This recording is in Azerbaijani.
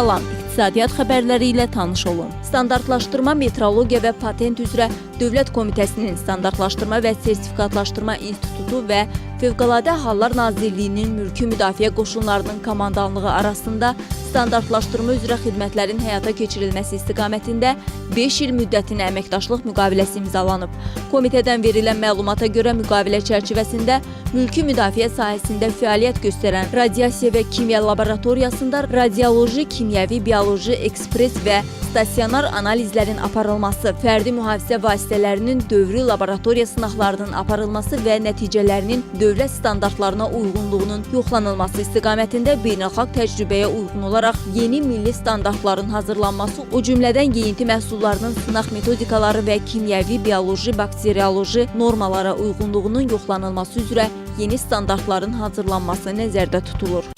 Salam, iqtisadiyyat xəbərləri ilə tanış olun. Standartlaşdırma, Metrologiya və Patent üzrə Dövlət Komitəsinin Standartlaşdırma və Sertifikatlaşdırma İnstitutu və Fövqəladə Hallar Nazirliyinin Mülki Müdafiə Qoşunlarının Komandanlığı arasında standartlaşdırma üzrə xidmətlərin həyata keçirilməsi istiqamətində 5 il müddətinə əməkdaşlıq müqaviləsi imzalanıb. Komitədən verilən məlumata görə müqavilə çərçivəsində mülki müdafiə sahəsində fəaliyyət göstərən radiasiya və kimya laboratoriyasında radioloji, kimyəvi, bioloji, ekspress və stasionar analizlərin aparılması, fərdi mühafizə vasitələrinin dövrü laboratoriya sınaqlarının aparılması və nəticələrinin dövlət standartlarına uyğunluğunun yoxlanılması istiqamətində beynəlxalq təcrübəyə uyğun olaraq yeni milli standartların hazırlanması, o cümlədən geyinti məhsullarının sınaq metodikaları və kimyəvi, bioloji, bakterioloji normalara uyğunluğunun yoxlanılması üzrə yeni standartların hazırlanması nəzərdə tutulur.